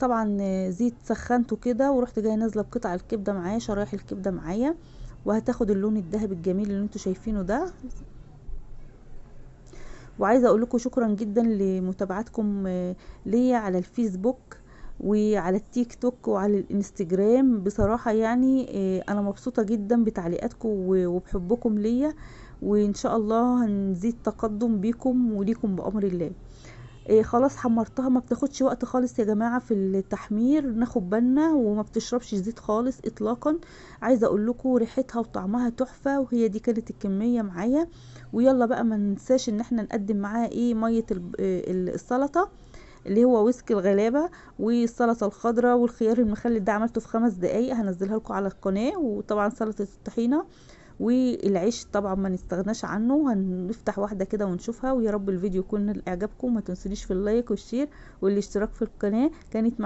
طبعا زيت سخنته كده، ورحت جاية نازله بقطع الكبده معايا، شرايح الكبده معايا، وهتاخد اللون الذهبي الجميل اللي انتوا شايفينه ده. وعايزه اقول لكم شكرا جدا لمتابعتكم ليا على الفيسبوك وعلى التيك توك وعلى الانستجرام. بصراحة يعني انا مبسوطة جدا بتعليقاتكم وبحبكم ليا، وان شاء الله هنزيد تقدم بيكم وليكم بامر الله. خلاص حمرتها، ما بتاخدش وقت خالص يا جماعة في التحمير، ناخد بالنا، وما بتشربش زيت خالص اطلاقا. عايزه اقول لكم ريحتها وطعمها تحفة، وهي دي كانت الكمية معايا. ويلا بقى ما ننساش ان احنا نقدم معاها ايه، مية السلطة اللي هو ويسك الغلابة، والسلطة الخضراء، والخيار المخلل ده عملته في 5 دقايق، هنزلها لكم على القناة. وطبعا سلطة الطحينه والعيش طبعا ما نستغناش عنه، هنفتح واحدة كده ونشوفها. ويا رب الفيديو يكون اعجبكم، ما تنسونيش في ال like وال share والاشتراك في القناة. كانت معاكم